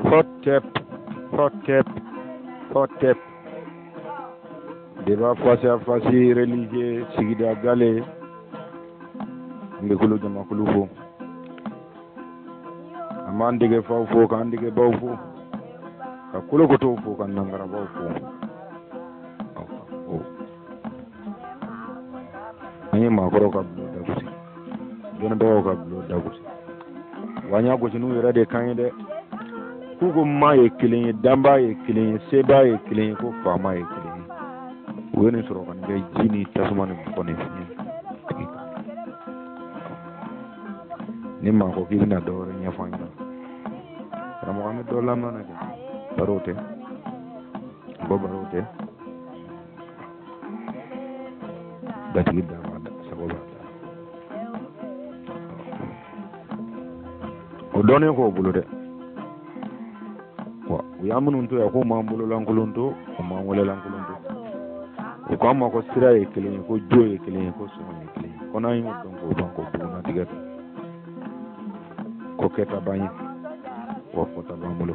Hotep, Hotep, Hotep. Débat face à face religieux sigida gale n bɛ kulu jamakulu fo an b'an dege faw fo k'an dege baw fo ka kolokotow fo ka nankarabaw fo an ye maakɔrɔw ka bulon dagosi dɔnnibagaw ka bulon dagosi wa an y'a gosi n'u yɛrɛ de kan ye dɛ k'u ko maa ye kelen ye danbaa ye kelen ye sebaa ye kelen ye ko faama ye kelen ye u ye nin sɔrɔ ka nin kɛ ji ni tasuma ni bɔgɔ ni fiɲɛ ni maa ko k'i bɛna dɔ wɛrɛ ɲɛfɔ an ɲɛna karamɔgɔ an bɛ dɔ lamɛn na kɛ baro tɛ bɔ baro tɛ gatigi da b'a da sago b'a da o dɔnnen k'o bolo dɛ wa u y'an minnu to yan k'u m'an bololankolon to u m'an wɛlɛlankolon to u k'an ma ko sira ye kelen ye ko jo ye kelen ye ko sɔngɔ ye kelen ye ko n'an y'o dɔn k'o ban k'o bugunnatigɛ dɔn ko kɛta b'an ye wa fɔta b'an bolo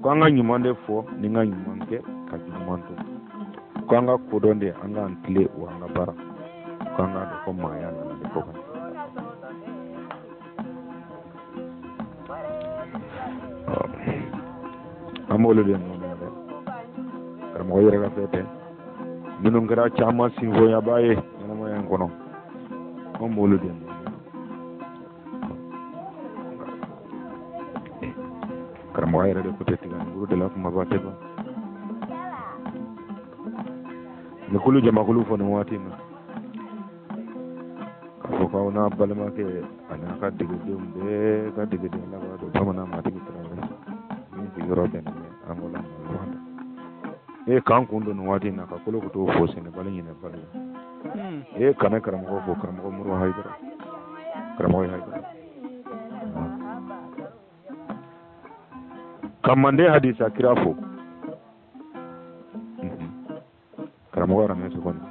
ko an ka ɲuman de fɔ ni ka ɲuman kɛ ka juguman to ko an ka kodɔn de an k'an tilen wa an ka baara ko an k'a dɔn ko maaya nana de ko kan an b'olu de nɔ na dɛ karamɔgɔ yɛrɛ ka fɛn tɛ minnu kɛra caman sinfonyaba ye ɲɛnamaya in kɔnɔ an b'olu de nɔ karamɔgɔ yɛrɛ de ko tɛ tiga ni de la kumaba tɛ ban ni kulu jamakulu fɔ nin waati in na k'a fɔ k'aw n'a balimakɛ a n'a ka degedenw bɛɛ ka degeden laban don bamanan matigi tarawele min sigiyɔrɔ bɛnnen bɛ angola ma luanda e k'an kun don nin waati in na ka kolokotow fo sɛnɛbali ɲinɛbali e ka ne karamɔgɔ fo karamɔgɔ muru hayidara karamɔgɔ hayidara ka manden hadisa kira fo karamɔgɔ aramɛ sɔgɔni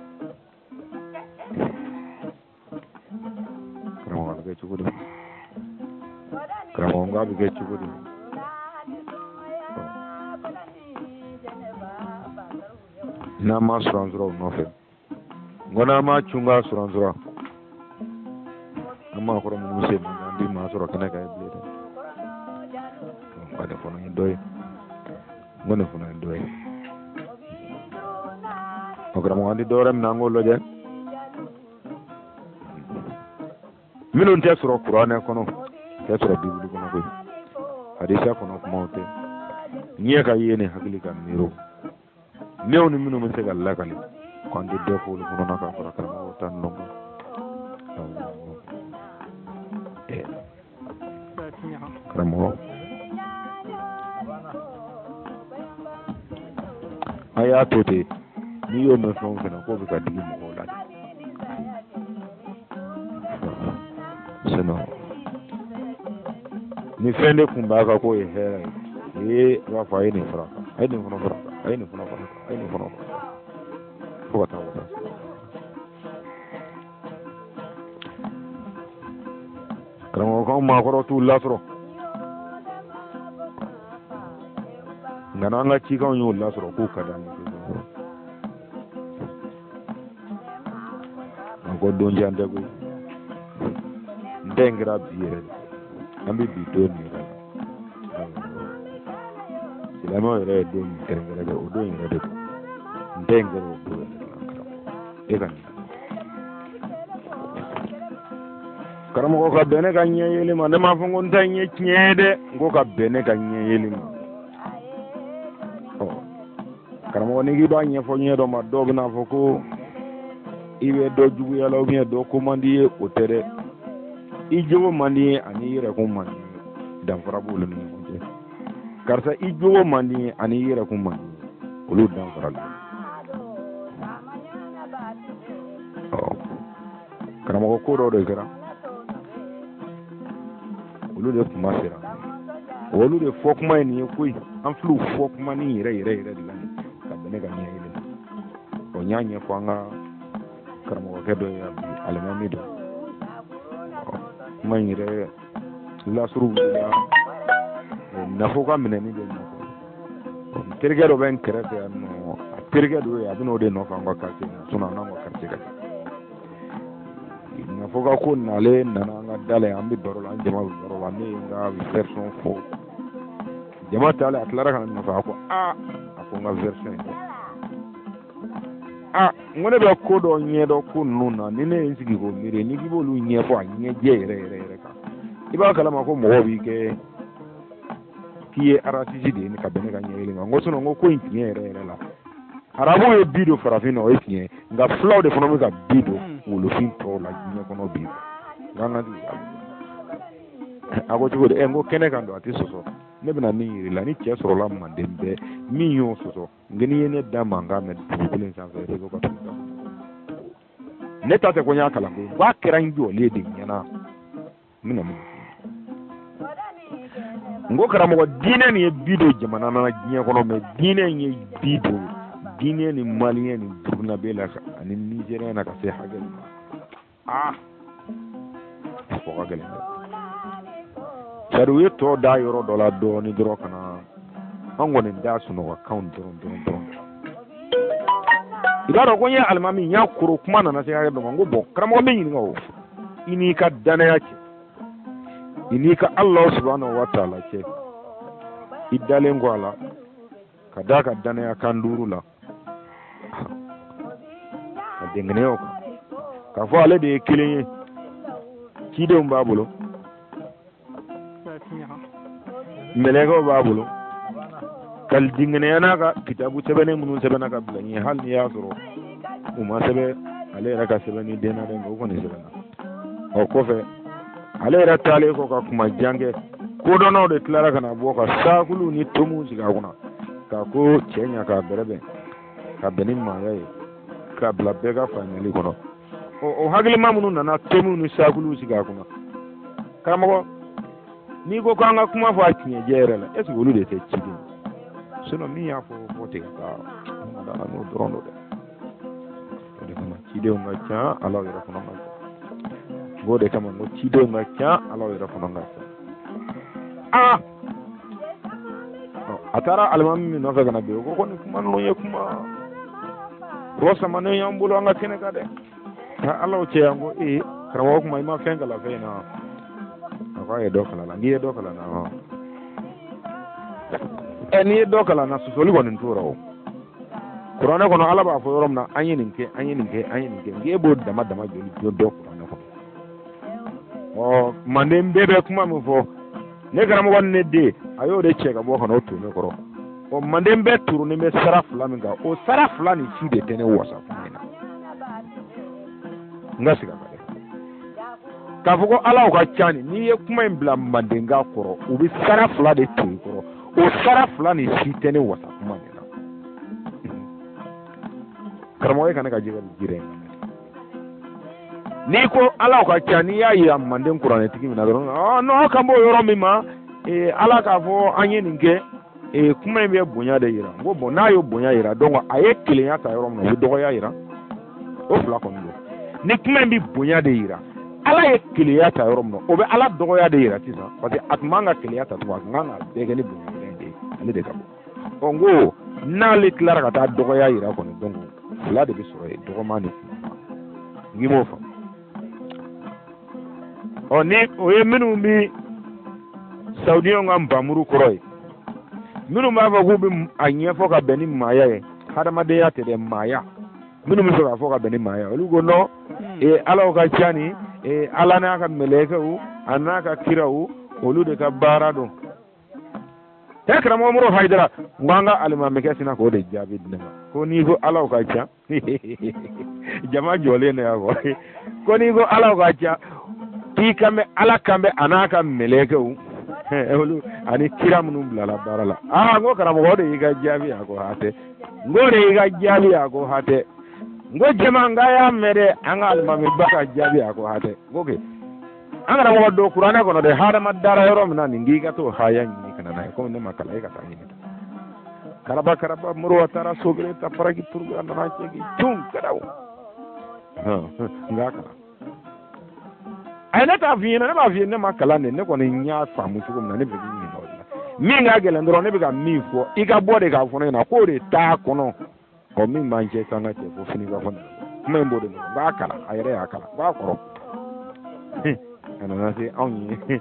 karamɔgɔ a bɛ kɛ cogo di karamɔgɔ n k'a bɛ kɛ cogo di n'an ma sɔrɔ u nɔfɛ n ko n'an ma cunga suran an maakɔrɔ minnu sen an ti maa sɔrɔ kɛnɛ kan bilen dɛ nka nin fana ye dɔ ye n ko nin fana ye dɔ ye o karamɔgɔ an ti dɔwɛrɛ minɛ an k'o lajɛ minnu tɛ sɔrɔ kuranɛ kɔnɔ tɛ sɔrɔ bibulu kɔnɔ koyi hadisa kɔnɔ kumaw tɛ ɲɛ ka ye ni hakili ka miiri new ni minnu bɛ se ka lakali ko an tɛ dɔ fɔ olu kɔnɔna ka fara karamɔgɔw ta ninnu kan karamɔgɔ a y'a to ten n'i y'o mɛn fɛn o fɛn na k'o bɛ ka digi mɔgɔw la de sinon ni fɛn de kun b'a kan k'o ye hɛrɛ ye ee a b'a fɔ a ye nin fara kan a ye nin fana fara kan a ye nin fana fara kan a ye nin fana fara kan fo ka taa wasa karamɔgɔkanw maakɔrɔ t'u lasɔrɔ nka n'an ka cikanw y'u lasɔrɔ k'u ka d'an ye kojugu a ko don jan tɛ koyi n tɛ n kɛra bi yɛrɛ de an bɛ bi don min yɛrɛ la silamɛw yɛrɛ ye don min kɛrɛnkɛrɛn kɛ o don yɛrɛ de don n tɛ n kɛra o don yɛrɛ de la karamɔgɔ e ka nin karamɔgɔ ka bɛn ne ka ɲɛ yeli ma ne m'a fɔ ko n ta ye tiɲɛ ye dɛ n ko ka bɛn ne ka ɲɛ yeli ma karamɔgɔ n'i k'i b'a ɲɛfɔ ɲɛ dɔ ma dɔw bɛna fɔ ko i bɛ dɔ juguya la ou bien dɔ ko man di ye o tɛ dɛ i jogo man di ye ani i yɛrɛkun man di ye danfara b'olu ni ɲɔgɔn cɛ karisa i jogo man di ye ani i yɛrɛkun man di ye olu danfara la ɔ karamɔgɔ ko dɔw de kɛra olu de kuma sera olu de fɔ kuma ye nin ye koyi an filɛ fɔ kuma ni yɛrɛ yɛrɛ yɛrɛ de la nin ka bɛn ne ka ɲɛ yeli ma ɔ n y'a ɲɛfɔ an ka karamɔgɔkɛ dɔ ye bi alimami dɔ kuma in yɛrɛ lasuru wulila Nafo ka minɛni de nɔfɛ. N terikɛ dɔ bɛ n kɛrɛfɛ yan nɔ, a terikɛ dɔ ye, a bɛ n'o de nɔfɛ an ka quartier in na, sinon an ka quartier ka ca. Nafo ka ko nalen nana an ka da la yan, an bɛ baro la, an jama bɛ baro la, ne ye n ka version fɔ. Jama taalen, a tilara ka na nɔfɛ, a ko aa, a ko n ka version in dɛ. Aa, n ko ne bɛ ko dɔ ɲɛdɔn ko ninnu na, ni ne ye n sigi k'o miiri, n'i k'i b'olu ɲɛfɔ a ɲɛjɛ yɛrɛ yɛrɛ yɛrɛ kan, i b'a kalama ko mɔgɔw b'i kɛ k'i ye raciste de ye ka bɛn ne ka ɲɛ ma. N ko sinon, n ko ko in tiɲɛ yɛrɛ yɛrɛ la, arabuw ye bi don farafin na, o ye tiɲɛ ye, nka fulaw de fana bɛ ka bi don wolofin tɔw la diɲɛ kɔnɔ bi. N ka a ko cogo di? Ɛ, n ko kɛnɛ kan don, a tɛ sɔsɔ. Ne bɛna min yir'i la, ni cɛ sɔrɔla manden bɛɛ min y'o sɔsɔ, nka n'i ye ne da mankan mɛn dugukolo in sanfɛ, réseau ka tugu ne ta tɛ ko n y'a kalan koyi, n k'a kɛra n jɔlen de ɲɛna. N bɛna mun n ko karamɔgɔ, diinɛ nin ye bi don jamana na diɲɛ kɔnɔ, mais diinɛ in ye bi don diinɛ ni maliyɛn ni burukinabe la ani nizeriyɛn na ka se hakɛ min ma, aa, a fɔ ka gɛlɛn dɛ. C'est-à-dire u ye tɔ da yɔrɔ dɔ la dɔɔnin dɔrɔn ka na an kɔni da sunɔgɔ kanw dɔrɔn dɔrɔn dɔrɔn. I b'a dɔn ko n ye alimami, n y'a koro, kuma nana se hakɛ dɔ ma, n ko bon, karamɔgɔ, n bɛ ɲininka o, i n'i ka danaya cɛ, i n'i ka Alahu subahanahu wa taala cɛ, i dalen kɔ a la ka d'a ka danaya kan duuru la ka dɛngɛnɛyaw kan k'a fɔ ale de ye kelen ye, cidenw b'a bolo, mɛlɛkɛw b'a bolo, ka dingɛnɛya n'a ka kitabu sɛbɛnnen minnu sɛbɛnna ka bila ɲɛ, hali n'i y'a sɔrɔ u ma sɛbɛn ale yɛrɛ ka sɛbɛnni den na dɛ, nka u kɔni sɛbɛnna. Ɔ kɔfɛ, ale yɛrɛ taalen kɔ ka kuma jan kɛ, kodɔnnaw de tilara ka na bɔ ka saakuluw ni tomiw sigi a kunna ka ko cɛ ɲa k'a bɛrɛbɛn ka bɛn ni maaya ye k'a bila bɛɛ ka faamuyali kɔnɔ. O hakilima minnu nana tomiw ni saakuluw sigi a kunna, karamɔgɔ, n'i ko k'an ka kuma fɔ a tiɲɛjɛ yɛrɛ la, est ce que olu de tɛ ciden? Sinon min y'a fɔ fɔ ten ka taa, ne ma d'a la n'o dɔrɔn don dɛ. O de kama cidenw ka ca, ala yɛrɛ fana ka ca. N k'o de kama, n ko cidenw ka ca, ala yɛrɛ fana ka ca. Aa, a taara alimami min nɔfɛ ka na bi, o ko ko nin kuma ninnu ye kuma rɔ samanen y'an bolo an ka kɛnɛ kan dɛ, ka alaw cɛ yan. Ko ee, karamɔgɔ, kuma i ma fɛn kalan fɛn in na? A ko a ye dɔ kalan la. N'i ye dɔ kalan na, ɛ, n'i ye dɔ kalan na, sɔsɔli kɔni t'o rɔ o. Kuranɛ kɔnɔ, ala b'a fɔ yɔrɔ min na an ye nin kɛ, an ye nin kɛ, an ye nin kɛ, nk'e b'o dama dama joli jɔ dɔ kuranɛ kɔnɔ? Ɔ, manden bɛɛ bɛ kuma min fɔ, ne karamɔgɔ ni ne den, a y'o de cɛ ka bɔ ka n'o to ne kɔrɔ. Ɔ, manden bɛɛ turunin bɛ sara fila min kan, o sara fila nin si de tɛ ne wasa kuma in na. N ka sigi a kan dɛ, k'a fɔ ko alaw ka ca nin, n'i ye kuma in bila mandenka kɔrɔ, u bɛ sara fila de to i kɔrɔ. O sara fila nin si tɛ ne wasa kuma nin na. Karamɔgɔ, e ka ne ka jɛgɛ bɛ jiri in. N'i ko alaw ka ca, n'i y'a yira manden kuranɛtigi min na dɔrɔn, ɔ non, kan b'o yɔrɔ min ma, ala k'a fɔ an ye nin kɛ, kuma in bɛ bonya de yira. N ko bon, n'a ye bonya yira, donc a ye kelenya ta yɔrɔ min na, o bɛ dɔgɔya yira. O fila kɔni don. Ni kuma in bɛ bonya de yira, ala ye kelenya ta yɔrɔ min na, o bɛ ala dɔgɔya de yira sisan, parce que a tun man ka kelenya ta tugun, a tun kan ka bɛɛ kɛ ni bonya de ye, ale de ka bon. Ɔ, n ko n'ale tilara ka taa dɔgɔya yira kɔni, donc fila de bɛ sɔrɔ yen, dɔgɔman ni kunba. N k'i m'o faamu? Ɔ, ni o ye minnu bɛ sawudiyɛnw ka npanmuru kɔrɔ ye, minnu b'a fɔ k'u bɛ a ɲɛfɔ ka bɛn ni maaya ye, hadamadenya tɛ dɛ, maaya, minnu bɛ fɛ k'a fɔ ka bɛn ni maaya, olu ko non, alaw ka ca ni ala n'a ka mɛlɛkɛw a n'a ka kiraw, olu de ka baara don. Ɛ, karamɔgɔ Moro Hayidara, n ko an ka alimamikɛ sina k'o de jaabi di ne ma, ko n'i ko alaw ka ca, jama jɔlen de y'a fɔ ko n'i ko alaw ka ca, k'i kan bɛ ala kan bɛ a n'a ka mɛlɛkɛw olu ani kira minnu bilala baara la. Aa, n ko karamɔgɔ, o de y'i ka jaabi? A ko hatɛ. N ko o de y'i ka jaabi? A ko hatɛ. N ko jama, n k'a y'a mɛn dɛ, an ka alimamiba ka jaabi, a ko hatɛ. N ko ke an karamɔgɔ don kuranɛ kɔnɔ dɛ, hadama dara yɔrɔ min na nin, k'i ka t'o haya ɲini ka na n'a ye, komi ne ma kalan, e ka taa ɲini. Karaba karaba, Moro taara so kelen ta paraki purugu, a nana cɛ k'i cun kadaw. N k'a kalan, a ye ne t'a f'i ɲɛna, ne b'a f'i ye, ne ma kalan de, ne kɔni y'a faamu cogo min na, ne bɛ k'i ɲininka o de la. Min ka gɛlɛn dɔrɔn, ne bɛ ka min fɔ, i ka bɔ de k'a fɔ ne ɲɛna k'o de t'a kɔnɔ. Ɔ, min b'an cɛ san ka cɛ fo fini ka fɔ kuma in b'o de kɔnɔ. N b'a kalan, a yɛrɛ y'a kalan, n b'a kɔrɔ. A nana se anw ye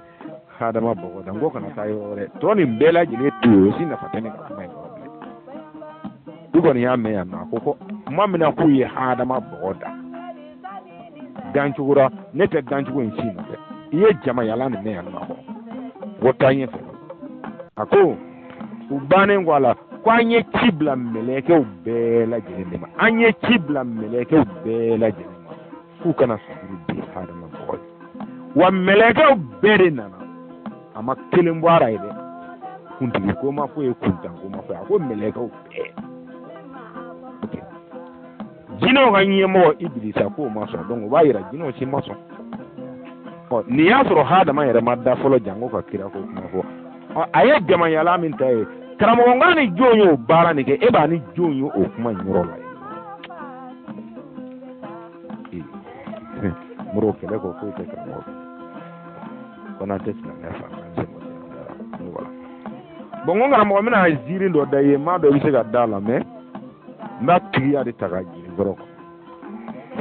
hadama bɔgɔ da, n ko kana taa yɔrɔ wɛrɛ, tɔ nin bɛɛ lajɛlen to yen, o si nafa tɛ ne ka kuma in kɔrɔ bilen. I kɔni y'a mɛn yan nɔ, a ko ko kuma min na k'u ye hadama bɔgɔ da dancogo la, ne tɛ dancogo in si nɔfɛ. I ye jamayala nin mɛn yan nɔ, a kɔrɔ ko taa ɲɛfɛ. A ko u bannen kɔ a la, ko an ye ci bila mɛlɛkɛw bɛɛ lajɛlen de ma, an ye ci bila mɛlɛkɛw bɛɛ lajɛlen ma k'u kana sujuru bin hadama bɔgɔ ye. Wa mɛlɛkɛw bɛɛ de nana, a ma kelen bɔ a la ye dɛ. Kuntigi ko ma fɔ ye, kuntan ko ma fɔ ye, a ko mɛlɛkɛw bɛɛ. Jinɛw ka ɲɛmɔgɔ Ibilisa k'o ma sɔn, donc o b'a yira jinɛw si ma sɔn. Ɔ, nin y'a sɔrɔ hadama yɛrɛ ma da fɔlɔ, janko ka kira ko kuma fɔ. Ɔ, a ye jamayala min ta ye, karamɔgɔ nka ni jɔn y'o baara nin kɛ, e b'a ni jɔn ye o kuma in yɔrɔ la ye. Moro kɛlɛ kɔ foyi tɛ karamɔgɔ fɛ, ko n'an tɛ silamɛya fan an sen bɔ silamɛya la. Voilà. Bon, n ko karamɔgɔ, n bɛna ziiri dɔ da i ye, n m'a dɔn i bɛ se ka da la, mais n b'a tigiya de ta ka jigin kɔrɔ.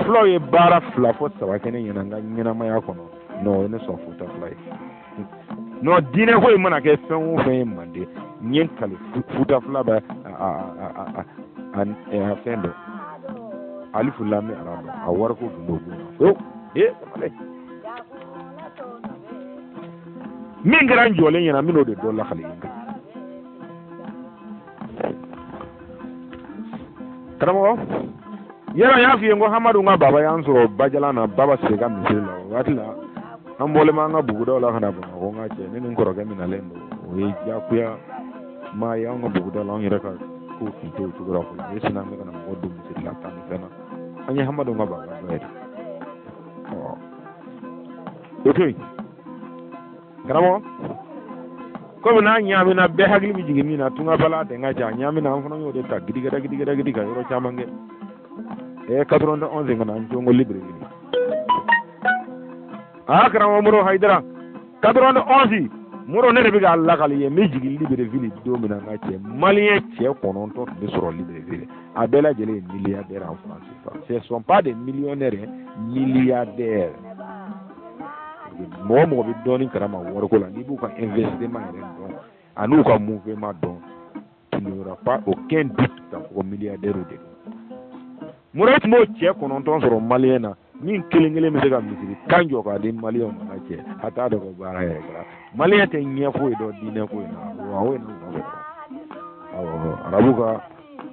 Fulaw ye baara fila fɔ saba kɛ ne ɲɛna n ka ɲɛnamaya kɔnɔ. Non, o ye ne sɔn Futa fila ye. Non, diinɛ ko in mana kɛ fɛn o fɛn ye mande, n ye n kali Futa fila bɛ a fɛn dɔn, alifu lam ara dɔn, a wariko gundo b'o la fewu. Ee, kamalen, min kɛra n jɔlen ɲɛna, n bɛn'o de dɔ lakali n kan. Karamɔgɔ yɔrɔ n y'a f'i ye ko Hamadu ka baba y'an sɔrɔ Bajalan na, Baba Sise ka misiri la. O waati la, an bɔlen b'an ka bugudaw la ka na Bamakɔ. N ka cɛ, ne ni n kɔrɔkɛ min nalen don, o ye diyagoya maa ye anw ka buguda la. Anw yɛrɛ ka kow tun t'o cogo la fɔlɔ. E sina an bɛ ka na mɔgɔ don misiri la tan ni fɛn na. An ye Hamadu ka baba dɔ ye. Ɔ, o to yen, karamɔgɔ, komi n'a ɲaamina, bɛɛ hakili bɛ jigin min na, tungafala tɛ n ka cɛ, a ɲaamina, an fana y'o de ta gidigada gidigada gidi ka yɔrɔ caman kɛ. 91 ka na n congo Libreville. Aa, karamɔgɔ Moro Hayidara, 91, Moro, ne de bɛ k'a lakali ye. N bɛ jigin Libreville don min na, n ka cɛ, maliyɛn cɛ 9 tun bɛ sɔrɔ Libreville, a bɛɛ lajɛlen ye milliardaire en francs CFA. Ce sont pas des millionnaires, hein, milliardaires. Mɔgɔ mɔgɔ bɛ dɔɔni kalama wariko la, n'i b'u ka investissement yɛrɛ dɔn an'u ka mouvement dɔn, tu n'auras pas aucun doute k'a fɔ ko milliardaire de don. Moro tun b'o cɛ 9 sɔrɔ maliyɛn na, min kelen kelen bɛ se ka misiri kan jɔ k'a di maliyɛnw ma. Ka cɛ, a t'a dɔn ko baara yɛrɛ kɛra. Maliyɛn tɛ ɲɛ foyi dɔn diinɛ ko in na, wa o ye n'u ka fɔ. Awɔ,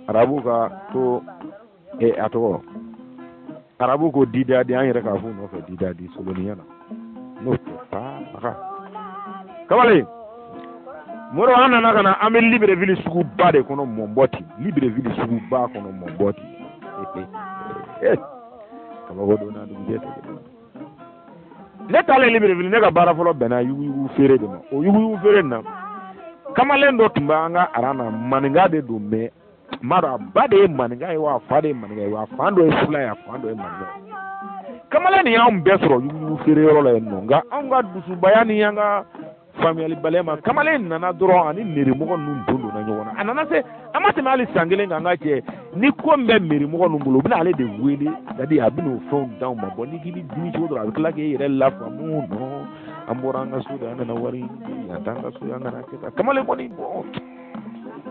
arabu ka ko a tɔgɔ, arabu ko didadi, an yɛrɛ k'a f'u nɔfɛ didadi soloniya na, n'o tɛ taa baga kamalen. Moro, an nana ka na, an bɛ Libreville suguba de kɔnɔ, Mɔnbɔti, Libreville suguba kɔnɔ, Mɔnbɔti. Kabako don n'a dugujɛ tɛ kelen. Ne taalen Libreville, ne ka baara fɔlɔ bɛnna yuguyugu feere de ma. O yuguyugu feere nin na, kamalen dɔ tun bɛ an ka aran na, maninka de don, mais n m'a dɔn a ba de ye maninka ye wa a fa de ye maninka ye wa a fan dɔ ye fula ye, a fan dɔ ye maninka ye. Kamalen nin y'anw bɛɛ sɔrɔ yuguyugu feere yɔrɔ la yen nɔ, nka anw ka dusubaya ni an ka faamuyalibaliya ma, kamalen nana dɔrɔn, ani mɛrimɔgɔ ninnu don donna ɲɔgɔn na. A nana se, a ma tɛmɛ hali san kelen kan, ka cɛ, ni ko min bɛ mɛrimɔgɔ ninnu bolo, u bɛna ale de wele, c'est-à-dire a bɛna o fɛnw d'anw ma. Bon, n'i k'i bɛ dimi cogo dɔ la, a bɛ tila k'e yɛrɛ lafaamu. Non, an bɔra an ka so de, an nana wari ɲini, yan t'an ka so, an kana kɛ tan. Kamalen kɔni, bon,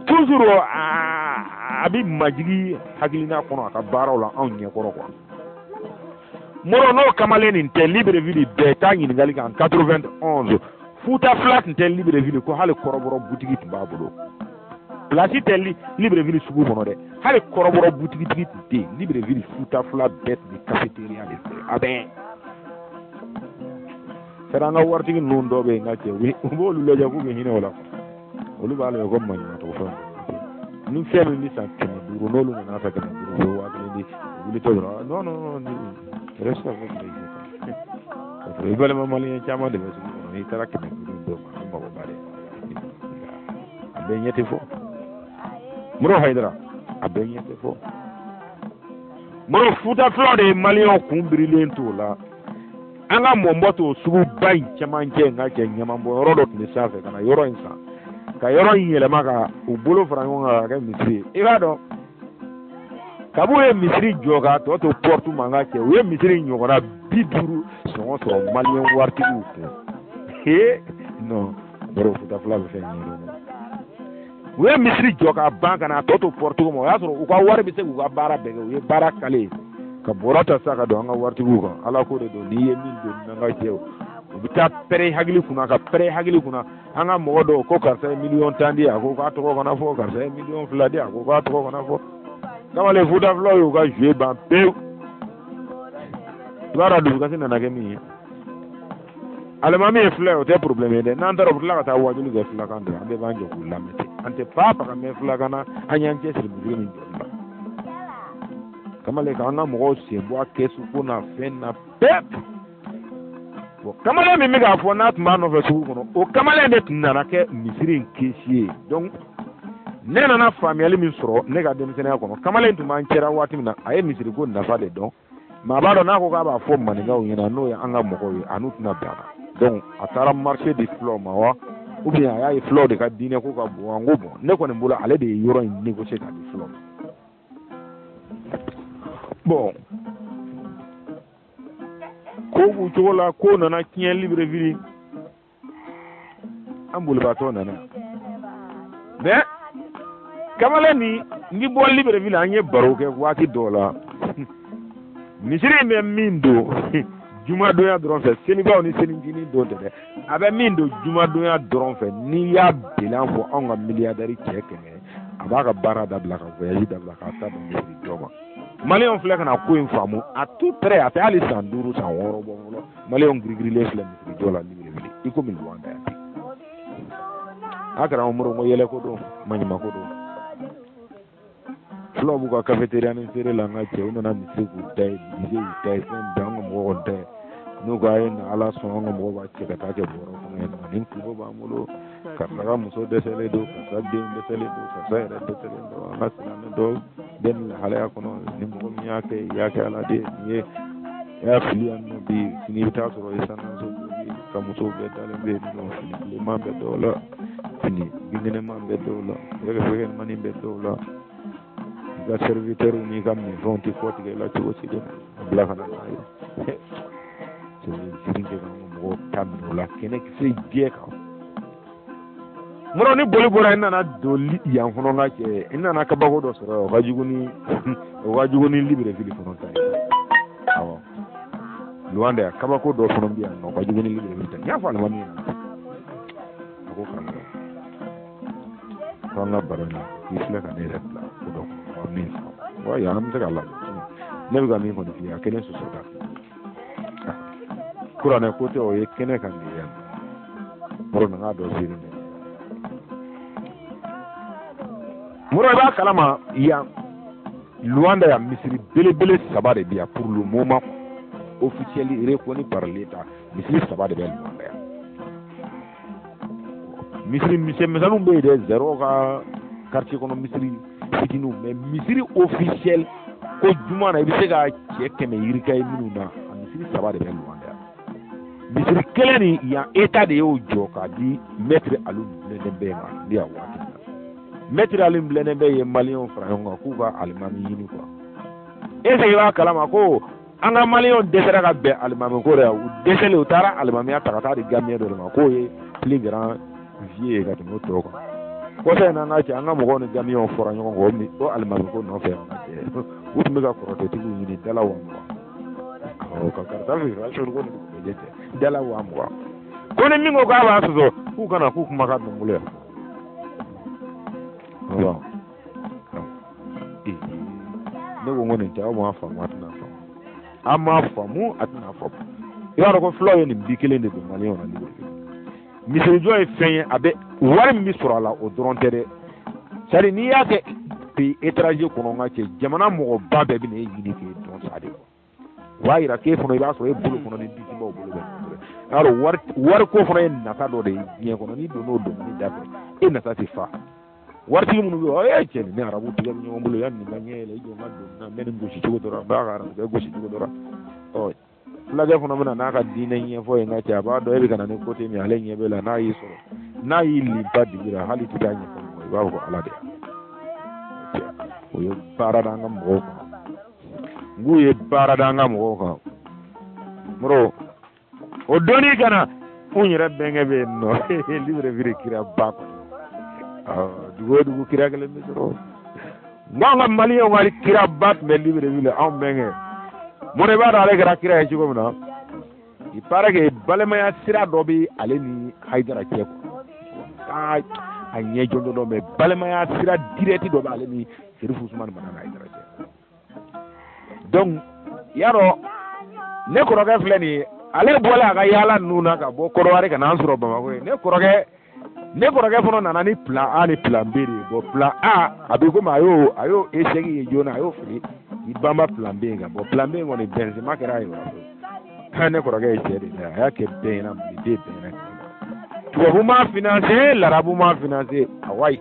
toujours a bɛ majigi hakilina kɔnɔ a ka baaraw la anw ɲɛkɔrɔ quoi. Moro, n'o kamalen nin tɛ Libreville bɛɛ taa ɲininkali kan, 91, Futa fila tun tɛ Libreville ko hali kɔrɔbɔrɔ butigi tun b'a bolo. Place tɛ Libreville sugu kɔnɔ dɛ, hali kɔrɔbɔrɔ butigitigi tun tɛ yen Libreville. Futa fila bɛɛ tun bɛ cafétéria de fɛ a bɛɛ. Sari an ka waritigi ninnu dɔw bɛ yen, n ka cɛ, u b'olu lajɛ k'u bɛ hinɛ o la, olu b'a lajɛ ko maɲumantɔ fɛn ni fɛn min bɛ san 500, n'olu nana san 500, u bɛ 1000 di, u wulitɔ dɔrɔn: non, non, non, reste avec les parce que i balima maliyɛn caman de bɛ sugu kɔnɔ, n'i taara 500 d'o ma, a bɛ mago ba de, a bɛɛ ɲɛ tɛ fɔ. Moro Hayidara, a bɛɛ ɲɛ tɛ fɔ. Moro, Futa fila de ye maliyɛnw kun birilen t'o la. An ka Mɔnbɔ t'o suguba in cɛmancɛ, n ka cɛ, ɲamanbɔnyɔrɔ dɔ tun bɛ sanfɛ ka na yɔrɔ in san. Ka yɔrɔ in yɛlɛma ka u bolo fara ɲɔgɔn kan ka kɛ misiri ye. I b'a dɔn kabu ye misiri jɔ k'a tɔ to porte ma n ka cɛ, u ye misiri ɲɔgɔnna 50 sɔngɔ sɔrɔ maliyɛn waritigiw kun. Ee non, baro Futa fila bɛ fɛn ɲɛdɔn dɛ. U ye misiri jɔ ka ban ka n'a tɔ to porte ma, o y'a sɔrɔ u ka wari bɛ se k'u ka baara bɛɛ kɛ. U ye baara kale ka bɔrɔ ta sisan ka don an ka waritigiw kan. Ala ko de don, n'i ye min don n'an ka cɛw, u bɛ taa pɛrɛ hakili kunna ka pɛrɛ hakili kunna. An ka mɔgɔ dɔw ko karisa ye miliyɔn 10 di, a ko k'a tɔgɔ kana fɔ. Karisa ye miliyɔn 2 di, a ko k'a tɔgɔ kana fɔ. Kamalen Futa filaw y'u ka jouer ban pewu. I b'a dɔn dusukasi nana kɛ min ye, alimami ye fila ye, o tɛ problème ye dɛ. N'an taara, u bɛ tila ka taa wajuli kɛ filakan dɔrɔn, an bɛɛ b'an jɔ k'u lamɛn ten. An tɛ fa faga mɛn filakan na. An y'an cɛsiri misiri min jɔli la, kamalen, k'an ka mɔgɔw sen bɔ a kɛsu ko n'a fɛn na bɛɛ. Bon, kamalen min bɛ k'a fɔ n'a tun b'a nɔfɛ sugu kɔnɔ, o kamalen de tun nana kɛ misiri in caissier ye. Donc ne nana faamuyali min sɔrɔ ne ka denmisɛnninya kɔnɔ, kamalen tun b'an cɛra waati min na, a ye misiri ko nafa de dɔn. Mais a b'a dɔn n'a ko k'a b'a fɔ maninkaw ɲɛna, n'o ye an ka mɔgɔw ye, a n'u tɛna bɛn a la. Donc a taara marché di fulaw ma wa, ou bien a y'a ye fulaw de ka diinɛ ko ka bon. An ko bon, ne kɔni bolo, ale de ye yɔrɔ in négocier k'a di fulaw ma. Bon, ko b'u cogo la, ko nana tiɲɛ Libreville, an bolibaatɔ nana. Mais kamalen ni n bɛ bɔ Libreville, an ye baro kɛ waati dɔw la. Misiri in bɛ min don jumadonya dɔrɔn fɛ, selibaw ni selicinin don tɛ dɛ, a bɛ min don jumadonya dɔrɔn fɛ, n'i y'a bilan fɔ anw ka milliardaire cɛ 100, a b'a ka baara dabila ka voyage dabila k'a ta don misiri jɔ ma. Maliyɛnw filɛ ka na ko in faamu à tout près, a tɛ hali san 5 san 6 bɔ fɔlɔ. Maliyɛnw girigirilen filɛ misiri jɔ la Libreville i komi Luanda yan ten. A kɛra an bolo ko yɛlɛ ko don, maɲuman ko don. Fulaw b'u ka cafétéria ni feere la, an ka cɛ, u nana misiri k'u ta ye, bise y'u ta ye, fɛn bɛɛ an ka mɔgɔw kɔni ta ye. N'u ko a ye na Ala sɔn, an ka mɔgɔw b'a cɛ ka taa kɛ bɔrɔ kɔnɔ yen nɔ. Nin kungo b'an bolo, karisa ka muso dɛsɛlen don, karisa den dɛsɛlen don, karisa yɛrɛ dɛsɛlen don, an ka silamɛ dɔ bɛ nin lahalaya kɔnɔ. Ni mɔgɔ min y'a kɛ, i y'a kɛ Ala de ye. Nin ye i y'a fili yan nɔ bi, sini i bɛ taa sɔrɔ i sankanso jɔ ka musow bɛɛ dalen bɛ yen nɔ, fini bilenman bɛ dɔw la, fini binkɛnɛman bɛ dɔw la, fɛgɛfɛgɛmanin bɛ dɔw la. I ka serviteur n'i ka minfɛnw tɛ kɔ tigɛ i la cogo si de, a bila ka na n'a ye. Misiri kɛ k'an ka mɔgɔw ta minɛ o la kɛnɛ kisɛ jɛ kan. Mɔrɔ ni boli bɔra, i nana don yan fana, n ka cɛ, i nana kabako dɔ sɔrɔ yan, o ka jugu ni Libreville fana ta ye. Awɔ, Luanda yan, kabako dɔ fana bɛ yan nɔ, o ka jugu ni Libreville ta ye. N y'a fɔ alimami ɲɛna, a ko karamɔgɔ, ko an ka baro in na, k'i filɛ ka ne yɛrɛ bila ko dɔ kɔnɔ, wa min fɔ wa yan, an bɛ se k'a lajɛ. Ne bɛ ka min kɔni f'i ye, a kelen sɔsɔ t'a fɛ. Kuranɛ ko tɛ, o ye kɛnɛ kan de ye yan. Mɔrɔ nana dɔ seere dɛ. Mɔrɔ, i b'a kalama yan Luanda yan, misiri belebele 3 de bɛ yan pour le moment officiel reconnu par l'État. Misiri 3 de bɛ Luanda yan. Misiri misɛnmisɛnninw bɛ yen dɛ, zɛrɛw ka quartier kɔnɔ misiri fitininw, mais misiri officiel ko juma na i bɛ se ka cɛ 100 yirika ye minnu na, a misiri 3 de bɛ Luanda yan. Misiri kelen nin yan, État de y'o jɔ k'a di maître Alu Blondin ma ni yan waati min na. Maître Alu Blondin ye maliyɛnw fara ɲɔgɔn kan k'u ka alimami ɲini quoi. Est ce que i b'a kalama ko an ka maliyɛnw dɛsɛra ka bɛn alimami ko la? U dɛsɛlen, u taara alimamiya ta ka taa di Gambien dɔ de ma, k'o ye plus grand vieux ye ka tɛmɛ o tɔw kan. Kɔsa in na, an ka cɛ, an ka mɔgɔw ni Gambienw fɔra ɲɔgɔn kɔ o alimami ko nɔfɛ. An ka cɛ, u tun bɛ ka kɔrɔtɛtigiw ɲini dala 20 000. Awɔ, ka karisa feere ko nin cɛ dala 20 000, ko ni min ko k'a b'a sɔsɔ, k'u kana k'u kumakan dɔn bolo yan. Awɔ, ne ko n ko nin tɛ, aw m'a faamu, a tɛna faamu, an m'a faamu, a tɛna faamu. I b'a dɔn ko fulaw ye nin bi kelen de don maliyɛnw na Libreville. Misirijɔ ye fɛn ye, a bɛ wari min bɛ sɔrɔ a la, o dɔrɔn tɛ dɛ. C'est à dire n'i y'a kɛ pays étranger kɔnɔ, n ka cɛ, jamana mɔgɔba bɛɛ bɛ na e ɲini k'e dɔn sa de. O b'a yira k'e fana, i b'a sɔrɔ e bolo kɔnɔ ni disibaw bolo bɛ ɲɔgɔn bolo. I y'a dɔn wari ko fana ye nata dɔ de ye diɲɛ kɔnɔ. N'i donn'o domaine da fɛ, e nata tɛ fa. Waritigi minnu bɛ yen, e cɛ, nin ni arabu tigɛ bɛ ɲɔgɔn bolo, yanni nin ka ɲɛ yɛlɛ, i jɔ n ka don na, n bɛ nin gosi cogo dɔ la, n b'a ka arabukɛ gosi cogo dɔ la. Ɔ Fulakɛ fana bɛna n'a ka diinɛ ɲɛfɔ ye n ka cɛ, a b'a dɔn e bɛ ka na ni côté min ale ɲɛ b'e la. N'a y'i sɔrɔ, n'a y'i liba dibi la, hali tɛ taa ɲɛfɔ mɔgɔ, i b'a fɔ ko Ala de y'a. O ye baara d'an ka mɔgɔw kan, n k'u ye baara d'an ka mɔgɔw kan. Moro o donni ka na, anw yɛrɛ bɛnkɛ bɛ yen nɔ Libreville kiraba kɔnɔ, dugu o dugu kira kelen bɛ sɔrɔ. N ko an ka maliyɛnw ka kiraba tun bɛ Libreville, anw bɛnkɛ. Moro, i b'a dɔn ale kɛra kira ye cogo min na? Il paraît que balimaya sira dɔ bɛ ale ni Hayidara cɛ quoi, a ɲɛ jɔnjɔn dɔ bɛ, balimaya sira direct dɔ bɛ ale ni Serifu Usumani Madani Hayidara cɛ. Donc y'a dɔn ne kɔrɔkɛ filɛ nin ye, ale bɔlen a ka yaala ninnu na ka bɔ Kɔrɔwari ka n'an sɔrɔ Bamakɔ ye. Ne kɔrɔkɛ fana nana ni plan A ni plan B de ye. Bon, plan A, a bɛ komi a y'o échec ye joona, a y'o fili k'i banba plan B in kan. Bon, plan B in kɔni, Benzema kɛra a ye o. Ne kɔrɔkɛ ye cɛ de ye, a y'a kɛ bɛɛ ɲɛna, maliden bɛɛ ɲɛna. Tubabu m'a financé, larabu m'a financé, awayi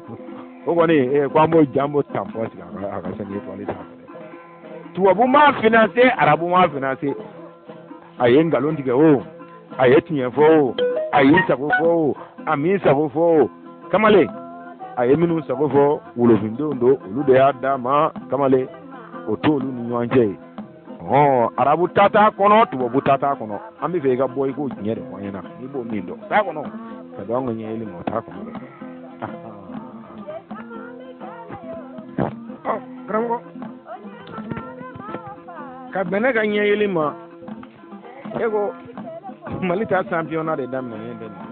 o kɔni ko an b'o ja, an b'o tampon sigi a ka 5 étoiles sanfɛ dɛ. Tubabu m'a financé, arabu m'a financé. A ye nkalon tigɛ o, a ye tiɲɛ fɔ o, a y'i sago fɔ o, a m'i sago fɔ o, kamalen, a ye minnu sago fɔ, wolofindenw don, olu de y'a d'a ma. Kamalen, o t'olu ni ɲɔgɔn cɛ ye. Hɔn, arabu ta t'a kɔnɔ, tubabu ta t'a kɔnɔ. An bɛ fɛ i ka bɔ i k'o tiɲɛ de fɔ an ɲɛna, n'i b'o min dɔn t'a kɔnɔ, ka don an ka ɲɛyɛli ma, o t'a kɔnɔ dɛ. Ɔ karamɔgɔ, ka bɛn ne ka ɲɛyɛli ma, e ko Mali ta championnat de daminɛnen tɛ nin.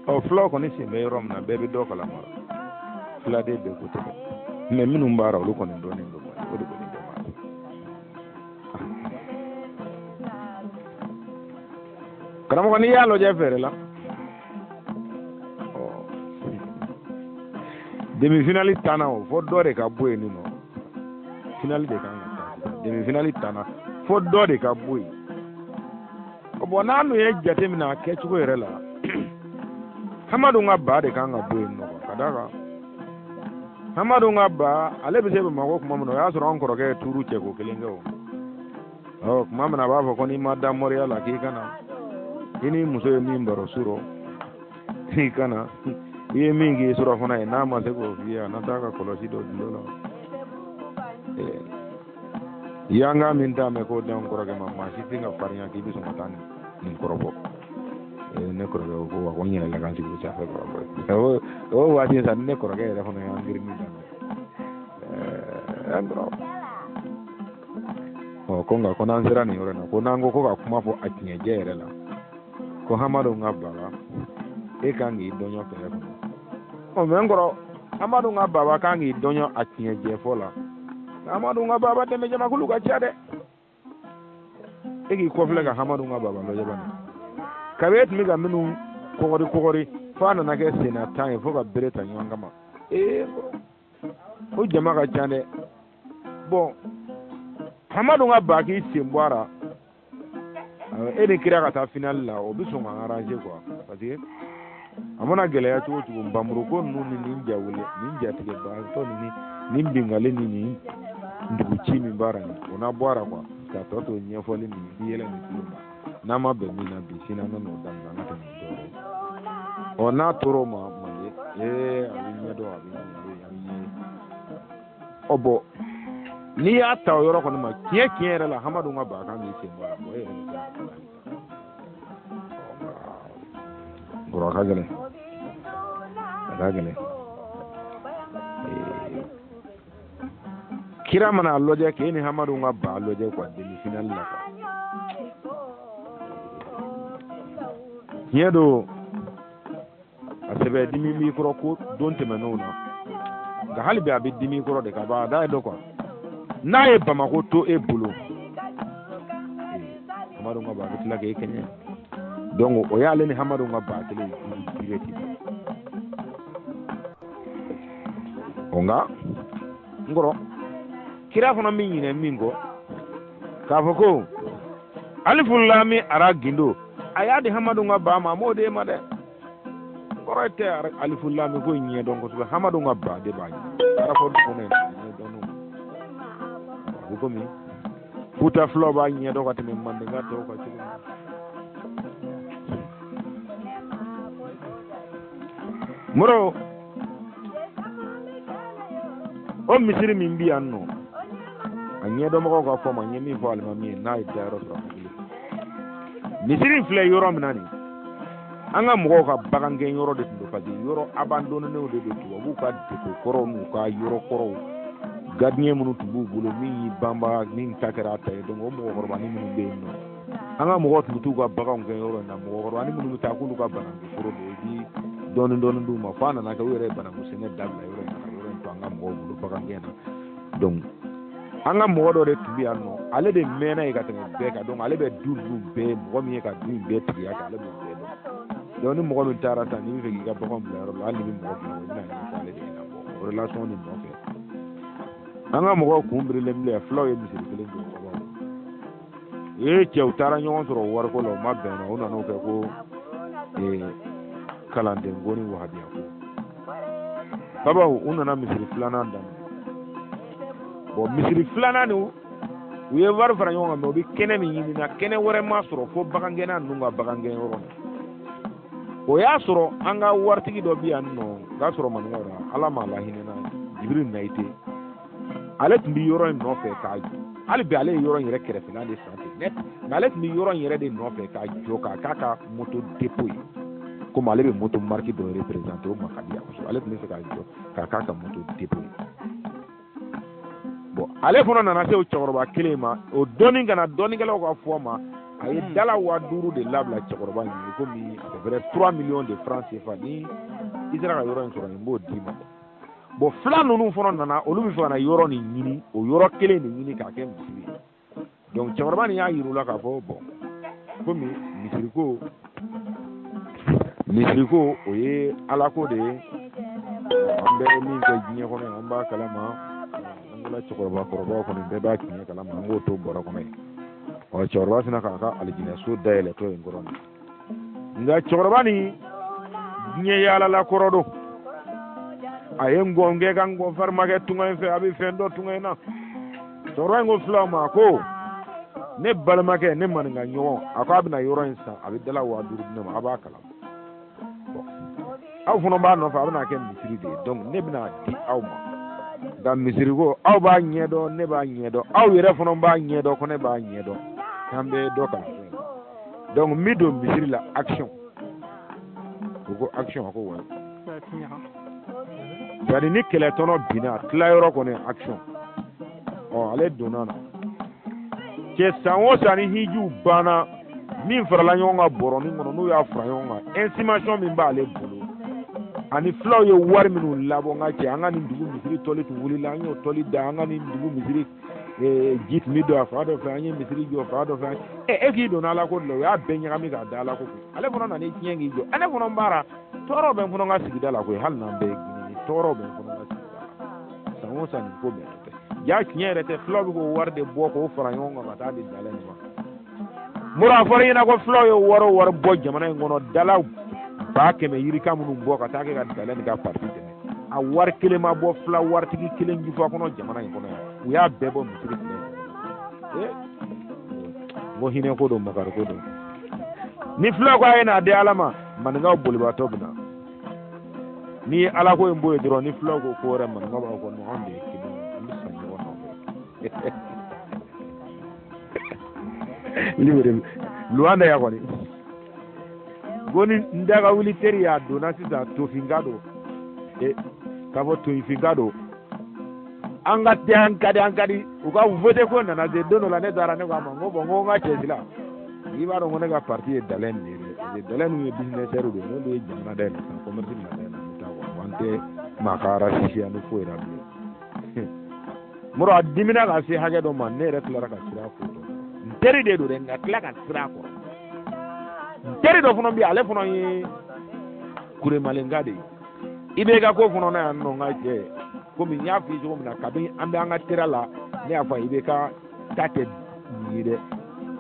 Ɔ, fulaw kɔni sen bɛ yɔrɔ min na, bɛɛ bɛ dɔ kalama, filaden bɛɛ ko tɛ, mais minnu b'a la, olu kɔni dɔnnen don, o de kɔni bɛɛ b'a la. Karamɔgɔ, n'i y'a lajɛ fɛɛrɛ la, ɔ demi-finale tanna, o fɔ dɔ de ka bɔ yen nɔ, finale de kan ka taa. Demi-finale tanna, fo dɔ de ka bɔ yen. Bon, n'an dun ye jate minɛ a kɛcogo yɛrɛ la, Hamadu ka ba de kan ka bɔ yen nɔ, ka d'a kan Hamadu ka ba, ale bɛ se Bamakɔ tuma min na, o y'a sɔrɔ an kɔrɔkɛ ye tuuru cɛko kelen kɛ. O ɔ tuma min na a b'a fɔ ko n'i ma da moriya la, k'i kana i ni muso ye min baro su rɔ, i kana i ye min k'i sɔrɔ fana ye, n'a ma se k'o f'i ye, a na taa ka kɔlɔsi dɔ gundo la. Yanga min t'a mɛn k'o d'an kɔrɔkɛ ma, maa si tɛ ka farinya k'i bɛ sɔn ka taa nin kɔrɔbɔ. Ne kɔrɔkɛ ko wa ko n yɛrɛ la ka n sigi o sanfɛ kɔrɔbɔ o waati sa. Ne kɔrɔkɛ yɛrɛ fana y'an girinni daminɛ an kɔrɔ. Ɔ ko nka ko n'an sera nin yɔrɔ in na, ko n'an ko ko ka kuma fɔ a tiɲɛjɛ yɛrɛ la, ko Hamadu ka baba, e kan k'i dɔɲɔ kɛlɛ kɔnɔ. Ɔ mais n kɔrɔ, Hamadu ka baba kan k'i dɔɲɔ a tiɲɛjɛ fɔ la. Hamadu ka baba dɛmɛ jamakulu ka ca dɛ. E k'i kɔfilɛ ka Hamadu ka baba lajɛ bani, kabi e tun bɛ ka minnu kɔgɔri kɔgɔri f'a nana kɛ senna tan ye, fo ka bere ta ɲɔgɔn kama. Ee, o jama ka ca dɛ. Bon, Hamadu ka ba k'i sen bɔ a la, e ni kira ka taa finale la, o bɛ sɔn ka arranger quoi, parce que a mana gɛlɛya cogo cogo, npanmuru ko ninnu ni nin jawele nin jatigɛbaatɔ ni nin bingali ni nin dugu ci min b'a la nin, o n'a bɔ a la quoi, ka tɔ to ɲɛfɔli ni yɛlɛ ni tulon ma. N'a ma bɛn min na bi, sini an bɛ n'o daminɛ, an ka tɛmɛ ni dɔwɛrɛ ye. Ɔ n'a tor'o ma Mali, ee, a bɛ ɲɛdɔn, a bɛ ɲɛ, a bɛ ɲɛ. Ɔ bɔn, n'i y'a ta o yɔrɔ kɔni ma, tiɲɛ tiɲɛ yɛrɛ la, Hamadu ka ba kan k'i sen bɔ a la. Bɔn, e yɛrɛ bɛ se ka kɔrɔ, a ka gɛlɛn, a ka gɛlɛn. Kira mana a lajɛ k'e ni Hamadu ka ba lajɛ quoi, demi finale la quoi, tiɲɛ don, a sɛbɛ dimi b'i kɔrɔ ko don tɛmɛnenw na, nka hali bi a bɛ dimi kɔrɔ de ka ban a da ye dɔ quoi. N'a ye Bamako to e bolo, Hamadu ka ba bɛ tila k'e kɛɲɛ. Donc o y'ale ni Hamadu ka ba kelen ye direct. O nka n kɔrɔ, kira fana min ɲinɛ min kɔ, k'a fɔ ko alifulami ara gindo, a y'a di Hamadu ka ba ma, a m'o d'e ma dɛ. Kɔrɔ tɛ alifulami ko ɲɛdɔn kosɛbɛ, Hamadu ka ba de b'a ɲɛ arafɔ kɔnɔ ɲɛdɔn. A bɛ komi Futa fulaw b'a ɲɛdɔn ka tɛmɛ mandenka tɔw kan cogo min. Moro, o misiri min bi yan nɔ, a ɲɛdɔnbagaw ka fɔ ma, n ye min fɔ alimami ye, n'a ye dayɔrɔ sɔrɔ hakili. Misiri filɛ yɔrɔ min na nin, an ka mɔgɔw ka bagangɛn yɔrɔ de tun don, parce que yɔrɔ abandonnenw de don, tubabuw ka depo kɔrɔw n'u ka yɔrɔ kɔrɔw, gardien minnu tun b'u bolo, min y'i banba, min ta kɛra a ta ye. Donc o mɔgɔkɔrɔbanin minnu bɛ yen nɔ, an ka mɔgɔw tun bɛ t'u ka baganw gɛn yɔrɔ in na. Mɔgɔkɔrɔbanin minnu bɛ taa k'olu ka bananku foro don, i bi dɔɔnin dɔɔnin d'u ma, f'a nana kɛ u yɛrɛ ye bananku sɛnɛ dabila yɔrɔ in na, ka yɔrɔ in to an ka mɔgɔw bolo bagangɛn na. Donc an ka mɔgɔ dɔ de tun bɛ yan nɔ, ale de mɛnna yen ka tɛmɛ bɛɛ kan. Donc ale bɛ du ninnu bɛɛ, mɔgɔ min ye ka du in bɛɛ tigiya kɛ, ale b'o bɛɛ dɔn. Donc ni mɔgɔ min taara sisan, n'i bɛ fɛ k'i ka baganw bila yɔrɔ la, hali n'i bɛ mɔgɔ bila, i bɛna ɲɛfɔ ale de ɲɛna. Bɔn, o relation de nɔfɛ, an ka mɔgɔw kun birilen bilen, fulaw ye misiri kelen jɔ babaw. Ee cɛw taara ɲɔgɔn sɔrɔ wariko la, u ma bɛn na, u nan'o kɛ ko kalanden ko ni wahabiya ko. Babaw, u nana misiri filanan daminɛ. Bɔn, misiri filanan nin, u ye wari fara ɲɔgɔn kan, mɛ u bɛ kɛnɛ min ɲini na, kɛnɛ wɛrɛ ma sɔrɔ fo bagangɛnna ninnu ka bagangɛn yɔrɔ nin. O y'a sɔrɔ an ka waritigi dɔ bɛ yan nɔ, k'a sɔrɔ maninkaw la, Ala m'a lahinɛ na, Jibiri Nayite. Ale tun bɛ yɔrɔ in nɔfɛ k'a hali bi, ale ye yɔrɔ in yɛrɛ kɛrɛfɛla de san ten net, mɛ ale tun bɛ yɔrɔ in yɛrɛ de nɔfɛ k'a jɔ k'a k'a ka moto dépôt ye. Komi ale bɛ moto marque dɔ représenter, o ma ka di a kosɛbɛ, ale tun bɛ fɛ k'a jɔ k'a k'a ka moto dépôt ye. Bon, ale fana nana se o cɛkɔrɔba kelen ma, o dɔnni ka na dɔnnikɛlaw ka fɔ ma, a ye dala 5000 de labila cɛkɔrɔba in ye, komi à peu près 3 millions de francs CFA. Ni i sera ka yɔrɔ in sɔrɔ, n b'o d'i ma. Bon, fila ninnu fana nana, olu bɛ fɛ ka na yɔrɔ nin ɲini, o yɔrɔ kelen de ɲini k'a kɛ misiri ye. Donc cɛkɔrɔba nin y'a yir'u la k'a fɔ, bon, komi misiriko o ye alako de ye, an bɛ min kɛ diɲɛ kɔnɔ, an b'a kalama, an ka cɛkɔrɔba kɔrɔbaw kɔni bɛɛ b'a tiɲɛ kalama, an k'o to bɔrɔ kɔnɔ yen. Ɔ, cɛkɔrɔba sina k'a ka alijinɛso dayɛlɛtɔ yen kɔrɔ nin. Nka cɛkɔrɔba nin diɲɛ yaalala kɔrɔ don, a ye ngɔn kɛ ka ngɔn farima kɛ tunga in fɛ, a bɛ fɛn dɔn tunga in na. Cɛkɔrɔba in ko fulaw ma ko ne balimakɛ, ne maninka ɲɔgɔn, a ko a bɛna yɔrɔ in san, a bɛ dala 5000 di ne ma, a b'a kalama, aw fana b'a nɔfɛ, a bɛna kɛ misiri de ye. Donc ne bɛna di aw ma, nka misiri ko aw b'a ɲɛdɔn, ne b'a ɲɛdɔn, aw yɛrɛ fana b'a ɲɛdɔn, ko ne b'a ɲɛdɔn, k'an bɛ dɔ kalan. Donc n bɛ don misiri la, action. U ko action, a ko wa c'est-à-dire ni kɛlɛtɔnɔ binna, tilayɔrɔ kɔni, action. Ɔ, ale donna na cɛ, san o san ni hijiw banna, min farala ɲɔgɔn kan bɔrɔnin kɔnɔ, n'u y'a fara ɲɔgɔn kan, estimation min b'ale bolo ani fulaw ye wari minnu labɔ, n ka cɛ, an ka nin dugu misiri tɔli tun wulila, an y'o tɔli da, an ka nin dugu misiri ji tun bɛ don a fan dɔ fɛ, an ye misiri jɔ fan dɔ fɛ. E k'i donna ala ko de la, o y'a bɛɛ ɲagami k'a da ala ko kun. Ale fana nana i tiɲɛ k'i jɔ, ne fana baara tɔɔrɔ bɛ n fana ka sigida la koyi, hali n'an bɛɛ ye Guinée ye, tɔɔrɔ bɛ n fana ka sigida la, san o san nin ko bɛɛ tɛ ja tiɲɛ yɛrɛ tɛ. Fulaw bɛ k'o wari de bɔ k'o fara ɲɔgɔn kan ka taa di dala nin ma. Mura, a fɔra i ɲɛna ko fulaw ye wari o wari bɔ jamana in kɔnɔ, dala 100 000 yirika minnu bɔ ka taa kɛ ka dala nin ka parti dɛmɛ, a wari kelen ma bɔ fula waritigi kelen jufa kɔnɔ jamana in kɔnɔ yan, u y'a bɛɛ bɔ misiri filɛ. Ee, n ko hinɛ ko don, makari ko don. Ni fulaw ko a ye n'a di ala ma, maninkaw bolibaatɔ bɛ na. N'i ye ala ko in bɔ yen dɔrɔn, ni fulaw ko ko wɛrɛ, maninkaw b'a fɔ ko non, anw de ye kelen ye, an bɛ sa ɲɔgɔn nɔfɛ. Libere Luanda ya kɔni ko ni n daga wuli teri y'a donna sisan, tofinka don, k'a fɔ tofinka don, an ka tɛ, an ka di, an ka di. U ka vote ko nana se don dɔ la, ne taara, ne ko a ma, n ko bon, n ko n ka cɛsila, i b'a dɔn ko ne ka parti ye Dalein de ye dɛ, parce que Dalein ninnu ye businesseurs de ye, n'olu ye jamana dayɛlɛ sisan, commerce bɛna dayɛlɛ, an bɛ taa quoi, an tɛ maa ka racisme ni foyi la bilen. Mɔrɔ, a dimina ka se hakɛ dɔ ma, ne yɛrɛ tilara ka siran a ko tɔ. N teri de don dɛ, nka tila ka siran a kɔrɔ. N teri dɔ fana bɛ yen, ale fana ye kuremalenka de ye. I bɛ ka ko fana na yan nɔ, n ka cɛ, komi n y'a f'i ye cogo min na, kabini an bɛ an ka tera la, ne y'a fɔ i bɛ ka ta tɛ nin ye dɛ.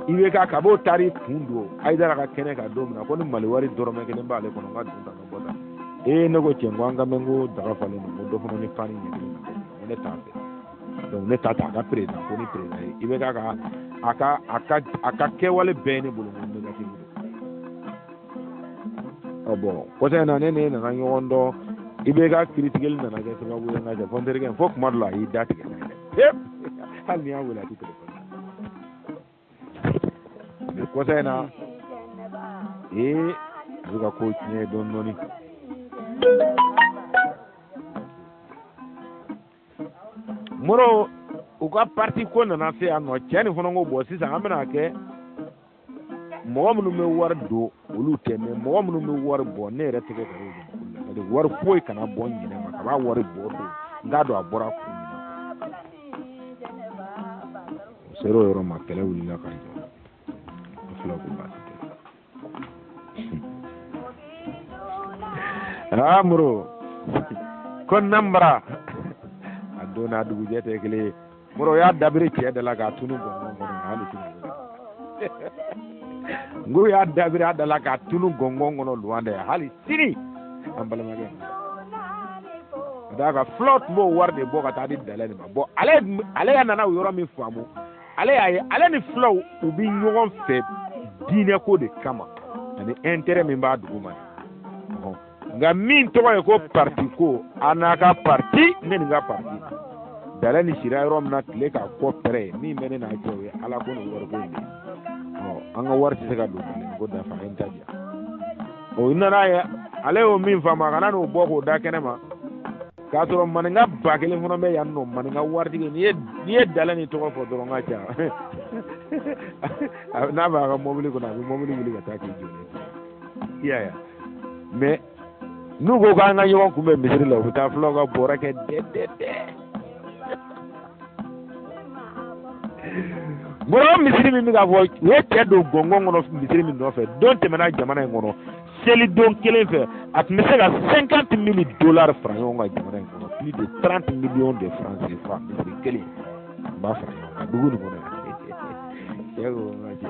I bɛ ka kab'o taari kun don Hayidara ka kɛnɛ kan don min na, ko ni Mali wari dɔrɔmɛ kelen b'ale kɔnɔ, n ka dun ta ka bɔ tan. Ee, ne ko cɛ, n ko an ka mɛn ko daga falen don, ko dɔ fana ni pani ɲɛ kelen na, ko ne t'a fɛ. Donc ne ta t'a ka président ko ni président ye, i bɛ k'a ka A ka kɛwale bɛɛ ye ne bolo ko négatif don. Ɔ bon, kɔsa in na, ne ne nana ɲɔgɔn dɔn, i bɛ ka kiritigɛli nana kɛ sababu ye n ka cɛ, fo n terikɛ, fo kuma dɔ la a y'i da tigɛ pewu, hali n'i y'a wele a tɛ téléphone. Mais kɔsa in na, ee, a bɛ ka ko tiɲɛ dɔɔni dɔɔni. Moro, u ka parti ko nana se yan nɔ, cɛ nin fana ko bon, sisan an bɛna kɛ mɔgɔ minnu bɛ wari don, olu tɛ, mais mɔgɔ minnu bɛ wari bɔ, ne yɛrɛ tɛgɛ ka y'o jamakulu la, c'est à dire wari foyi kana bɔ n ɲinɛ ma ka b'a wari bɔ don, n k'a dɔn a bɔra kun min na. O sera o yɔrɔ ma, kɛlɛ wulila ka jɔ. O fila ko baasi tɛ. Aa Moro, ko nanbara a don n'a dugujɛ tɛ kelen ye. Moro y'a dabiri cɛ da la k'a tunu gɔngɔn kɔnɔ hali sini. N ko y'a dabiri a da la k'a tunu gɔngɔn kɔnɔ Luwanda yan hali sini, an balimakɛ. Ka d'a kan, fulaw tun b'o wari de bɔ ka taa di Dalein nin ma. Bon, ale ya nana o yɔrɔ min faamu, ale y'a ye ale ni fulaw u bi ɲɔgɔn fɛ diinɛ ko de kama ani intérêt min b'a dugu ma. Nka min tɔgɔ ye ko parti ko, a n'a ka parti, ne ni n ka parti, Dalein ni sira yɔrɔ min na tile k'a kɔ pɛrɛ, min bɛ ne n'a cɛ, o ye Ala ko ni wariko in de ye. Ɔ an ka wari tɛ se ka don Dalein ko da fɛ, a ye n ta diya. O nana ye, ale y'o min faamu, a kana n'o bɔ k'o da kɛnɛ ma, k'a sɔrɔ maninka 1000 fana bɛ yan nɔ, maninka waritigi. N'i ye Dalein ni tɔgɔ fɔ dɔrɔn, ka ca n'a b'a ka mobili kɔnɔ, a bɛ mobili wuli ka taa k'i jɔ ne i y'a ye. Mais n'u ko k'an ka ɲɔgɔn kunbɛn misiri la, u bɛ taa fulaw ka bɔrɛ kɛ dɛ dɛ dɛ. Mɔgɔ misiri min bɛ ka fɔ, u ye cɛ don gɔngɔn kɔnɔ misiri min nɔfɛ, don tɛmɛna jamana in kɔnɔ, seli don kelen fɛ, a tun bɛ se ka 50 000 dollars fara ɲɔgɔn kan jamana in kɔnɔ, plus de 30 millions de francs CFA, misiri kelen n b'a fara ɲɔgɔn kan dugu nin kɔnɔ yan. Cɛ ko n ka cɛ,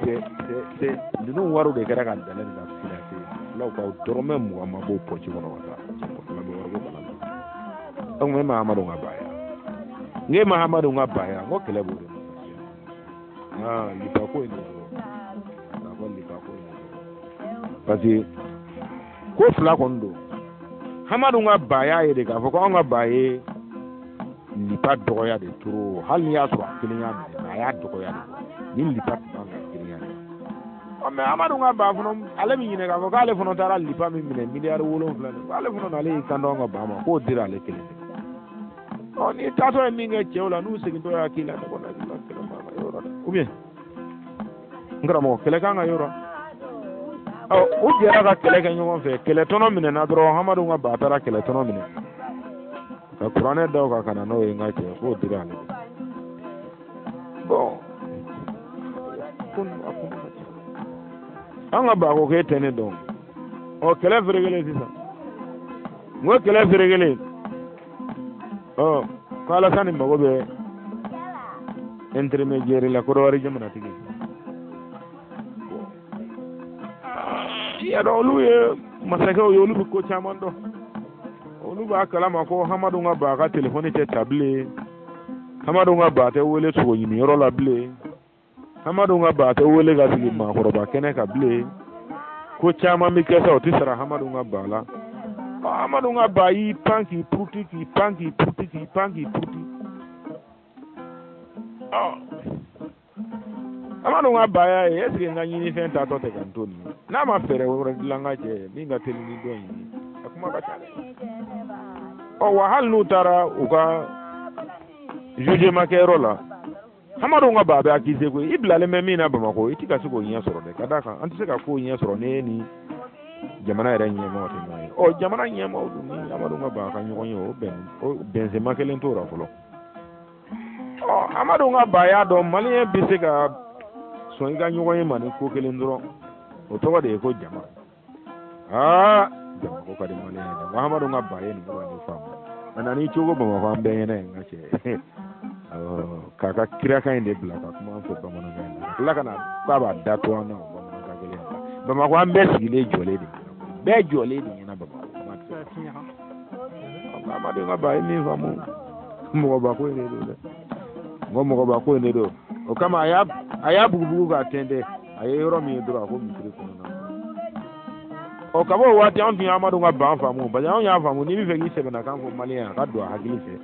cɛ cɛ cɛ, ninnu wariw de kɛra ka Dalein nin ka financer. Fulaw ka dɔrɔmɛ 20 ma b'o pɔsi kɔnɔ ka taa. Cɛ fila bɛ wariko kalama. Donc ne Mahamadu ka baya, n ke Mahamadu ka baya, n ko kɛlɛ b'o de nɔfɛ. Aa, lipa ko in de don, k'a fɔ lipa ko in de don, parce que ko fila kɔni don. Hamadu ka baya ye de k'a fɔ ko anw ka ba ye lipa dɔgɔya de trop, hali n'i y'a sɔrɔ a kelen y'a minɛ, mais a y'a dɔgɔya de, ni lipa tun man ka girinya de. Ɔ mais Amadu ka ba fana, ale bɛ ɲinɛ k'a fɔ k'ale fana taara lipa min minɛ, miliyari 7 de, k'ale fana n'ale y'i kanto an ka ba ma k'o dira ale kelen de. Ɔ n'i taatɔ ye min kɛ cɛw la, n'u segintɔ y'a k'i la, ne kɔni hakili la kɛlɛ man ka yɔrɔ dɛ, ou bien n karamɔgɔ, kɛlɛ kan ka yɔrɔ. Ɔ u jɛra ka kɛlɛ kɛ ɲɔgɔn fɛ, kɛlɛ tɔnɔ minɛna dɔrɔn, Hamadu ka ba taara kɛlɛ tɔnɔ minɛ ka kuranɛ da o kan ka na n'o ye, n ka cɛ, k'o dira ale de. Bon, ko a kuma ka ca. An ka ba ko k'e tɛ ne dɔn. Ɔ kɛlɛ ferekelen sisan, n ko kɛlɛ ferekelen. Ɔ ko Alasani mago bɛ intermédiaire la, Kɔdiwari jamanatigi. I y'a dɔn, olu ye masakɛw ye, olu bɛ ko caman dɔn, olu b'a kalama ko Hamadu ka ba ka telefɔni tɛ ta bilen, Hamadu ka ba tɛ wele sogo ɲiniyɔrɔ la bilen, Hamadu ka ba tɛ wele ka sigi maakɔrɔba kɛnɛ kan bilen. Ko caman bɛ kɛ sa, o tɛ sara Hamadu ka ba la. Hamadu ka ba y'i pan k'i puruti, k'i pan k'i puruti, k'i pan k'i puruti. Ɔ Amadu ka ba y'a ye, est ce que n ka ɲinifɛn taatɔ tɛ ka n to nin ye, n'a ma fɛɛrɛ wɛrɛ dilan ka cɛ min ka teli ni dɔ in ye, a kuma ka ca dɛ. Ɔ wa hali n'u taara u ka jugement kɛyɔrɔ la, Hamadu ka ba bɛ accusé koyi, i bilalen bɛ min na Bamakɔ, i ti ka se k'o ɲɛ sɔrɔ dɛ, ka d'a kan an tɛ se ka kow ɲɛ sɔrɔ n'e ni jamana yɛrɛ ɲɛmaaw tɛ ɲɔgɔn ye. Ɔ jamana ɲɛmaaw dun ni Amadu ka ba ka ɲɔgɔn ye, o bɛn o bɛnsenma kelen t'o la fɔlɔ. Ɔ Amadu ka ba y'a dɔn maliyɛn bɛ se ka sɔn i ka ɲɔgɔn ye ma ni ko kelen dɔrɔn, o tɔgɔ de ye ko jama. Aa, jama ko ka di maliyɛn ye dɛ. Ko Amadu ka ba ye nin yɔrɔ in faamu, a nan'i cogo Bamakɔ an bɛɛ ɲɛna yen, n ka cɛ, k'a ka kirakan in de bila ka kuma an fɛ bamanankan in na, ka tila ka na k'a b'a da to an na o bamanankan kelen in na Bamakɔ, an bɛɛ sigilen jɔlen de ɲɛna, bɛɛ jɔlen de ɲɛna Bamakɔ. Kuma tɛ se ka fɔ. Amadu ka ba ye min faamu, mɔgɔba ko in de don dɛ, n ko mɔgɔba ko in de don. O kama a y'a bugubugu k'a tɛntɛn, a ye yɔrɔ min ye dɔrɔn, a ko misiri kɔnɔna. Ɔ, ka bɔ o waati, anw tun ye Amadu ka ban faamu, parce que anw y'a faamu, n'i bɛ fɛ k'i sɛbɛnnakan fɔ maliyɛn, a ka don a hakili fɛ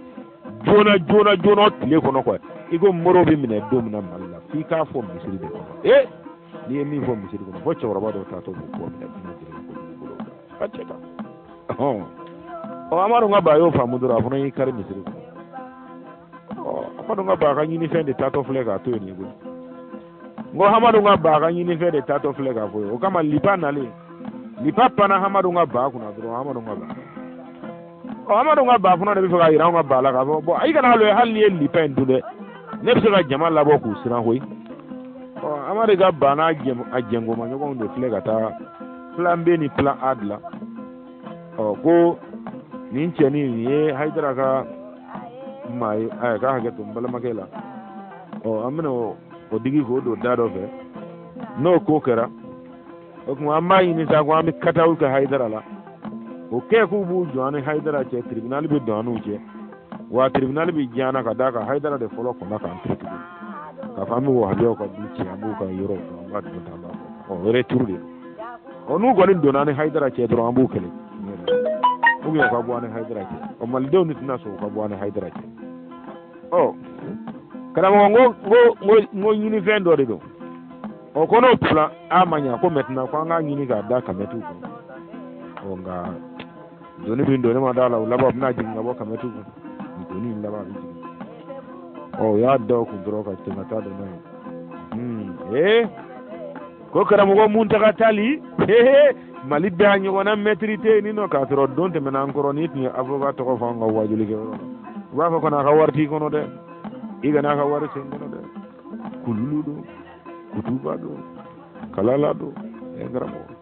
joona joona joona tile kɔnɔ quoi. I ko moro bɛ minɛ don min na Mali la, f'i k'a fɔ misiri de kɔnɔ. Ee, n'i ye min fɔ misiri kɔnɔ, fo cɛkɔrɔba dɔw taatɔ b'u kɔ minɛ jinɛ jɛrɛ kojugu bolo ka cɛ kan. Ɔ, Amadu ka ba y'o faamu dɔrɔn, a fana y'i kari misiri kɔnɔ. Ɔ, Amadu ka ba ka ɲinifɛn de taatɔ filɛ k'a to yen nin koyi. N ko Hamadu ka ba ka ɲinifɛn de taatɔ filɛ k'a fɔ ye. O kama lipa nalen, lipa panna Hamadu ka ba kunna dɔrɔn. Hamadu ka ba, ɔ, Hamadu ka ba fana de bɛ fɛ k'a yira anw ka ba la k'a fɔ bɔn, i kana alo hali n'i ye lipa in dun dɛ, ne bɛ se ka jama labɔ k'u siran koyi. Ɔ, Amadu ka ba n'a a jɛnkomaɲɔgɔnw de filɛ ka taa plan B ni plan A dilan. Ɔ, ko nin cɛnin nin ye Hayidara ka maa ye, a k'a hakɛ to n balimakɛ la. Ɔ, an bɛna o digi k'o don da dɔ fɛ. N'o ko kɛra, o tuma an b'a ɲini sa ko an bɛ kataw kɛ Hayidara la. O kɛ k'u b'u jɔ an ni Hayidara cɛ, tribunal bɛ don an n'u cɛ, wa tribunal bɛ diya an na ka d'a kan Hayidara de fɔlɔ kɔnna k'an critiquer k'a fɔ an bɛ wahabiyaw ka du ci, an b'u ka yɔrɔw dɔn, an b'a dun tan, an b'a fɔ. Ɔ, retour de don. Ɔ, n'u kɔni donna an ni Hayidara cɛ dɔrɔn, an b'u kɛlɛ ou bien u ka bɔ an ni Hayidara cɛ. Ɔ, malidenw de tɛna sɔn u ka bɔ an ni Hayidara cɛ. Ɔ, karamɔgɔ, n ko n ko n ko ɲinifɛn dɔ de don. Ɔ, ko n'o plan A ma ɲa, ko maintenant ko an k'a ɲini k'a da kamɛtiw kun. Ɔ, nka doni min don, ne ma d'a la, o laban u bɛna jigin ka bɔ kamɛtiw kun. Doni in laban a bɛ jigin. Ɔ, u y'a da o kun dɔrɔn ka ten ka taa don n'a ye. Ee, ko karamɔgɔ Muntaga Tali, Mali bɛɛ a ɲɔgɔnna mɛtiri tɛ yen nɔ, k'a sɔrɔ don tɛmɛna an kɔrɔ, n'i tun ye avocat tɔgɔ fɔ an ka waajulikɛyɔrɔ la, u b'a fɔ kana a ka wari t'i kɔnɔ dɛ, i kana a ka wari sen kɔnɔ dɛ, kululu don, kutuba don, kalala don. Ɛ, karamɔgɔ,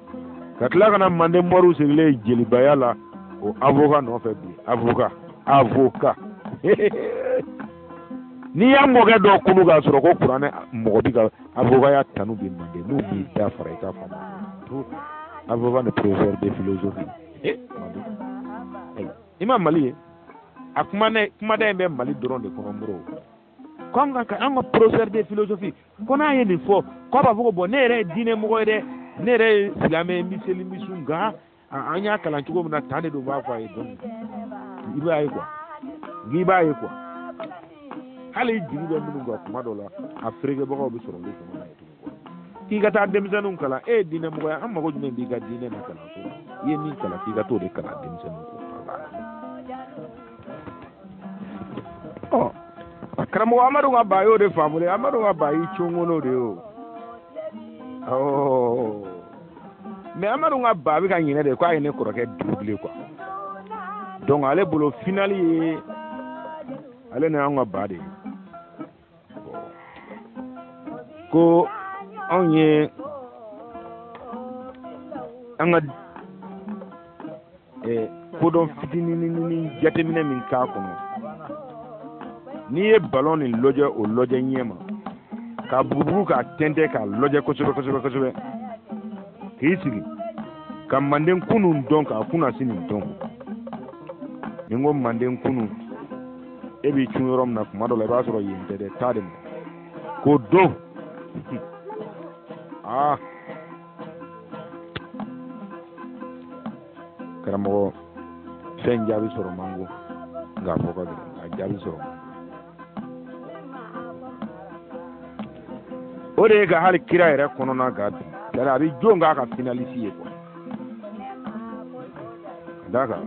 ka tila ka na manden mɔriw sigilen jelibaya la o avocat nɔfɛ bi. Avocat, n'i y'a mɔkɛ dɔ kunu k'a sɔrɔ ko kuranɛ mɔgɔ bi ka avocatya tanu bi manden, n'u b'i da fara i ka faamu. Avocat ni professeur de philosophie i ma Mali ye, a kumada in bɛ Mali dɔrɔn de kɔnɔ. Moro ko an ka professeur de philosophie, ko n'a ye nin fɔ, k'a b'a fɔ ko bɔn, ne yɛrɛ ye diinɛ mɔgɔ ye dɛ, ne yɛrɛ ye silamɛ ye, n bɛ seli, n bɛ sun, nka an y'a kalan cogo min na tan de don, b'a fɔ a ye. Donc i b'a ye quoi, n'i b'a ye quoi, hali i jigi bɛ minnu kan, kuma dɔ la a feerekɛbagaw bɛ sɔrɔ olu fana na tugun quoi. K'i ka taa denmisɛnninw kalan, e ye diinɛ mɔgɔ ye, an mago jumɛn b'i ka diinɛ na kalanso la? I ye min kalan, k'i ka t'o de kalan denmisɛnninw kun. Ɔ, karamɔgɔ Amadu ka ba y'o de faamu dɛ. Amadu ka ba y'i congono de ye o. Awɔ, mais Amadu ka ba bɛ ka ɲinɛ de k'a ye ne kɔrɔkɛ doublé quoi. Donc ale bolo, finale ye ale ni anw ka ba de ye. Ko anw ye an ka kodɔn fitinin jateminɛ min k'a kɔnɔ, n'i ye balon nin lajɛ, o lajɛ ɲɛ ma k'a bugubugu k'a tɛntɛn k'a lajɛ kosɛbɛ kosɛbɛ kosɛbɛ, k'i sigi ka manden kunun dɔn, k'a kunnasi nin dɔn. Ni n ko manden kunun, e b'i cun yɔrɔ min na, kuma dɔ la i b'a sɔrɔ yen tɛ dɛ, taa de ma k'o dɔn. Aa, karamɔgɔ, fɛn jaabi sɔrɔ man go, nka a fɔ ka gɛlɛn, nka a jaabi sɔrɔ man go. O de ye ka hali kira yɛrɛ kɔnɔna ga bi, c'est a bɛ jɔn k'a ka finaliste ye quoi. Ka d'a kan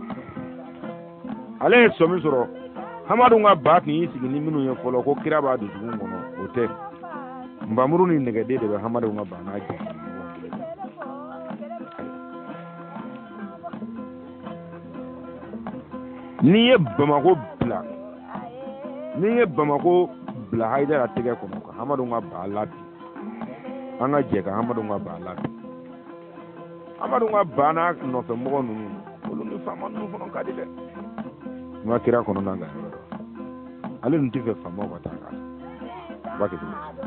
ale ye sɔmi sɔrɔ, Hamadu ka ba tun y'i sigi ni minnu ye fɔlɔ ko kira b'a dusukun kɔnɔ, o tɛ. Nbamuru ni nɛgɛden de bɛ Hamadu ka ba n'a jɛ. N'i ye Bamako bila, n'i ye Bamako bila Hayidara tɛgɛ kɔnɔ ka Hamadu ka ba labi, an ka jɛ ka Hamadu ka ba labi. Hamadu ka ba n'a nɔfɛ mɔgɔ ninnu, olu ni faama ninnu fana ka di dɛ. N ka kira kɔnɔna kan yɔrɔ dɔ, ale dun tɛ fɛ faamaw ka taa k'a b'a kɛ cogo di?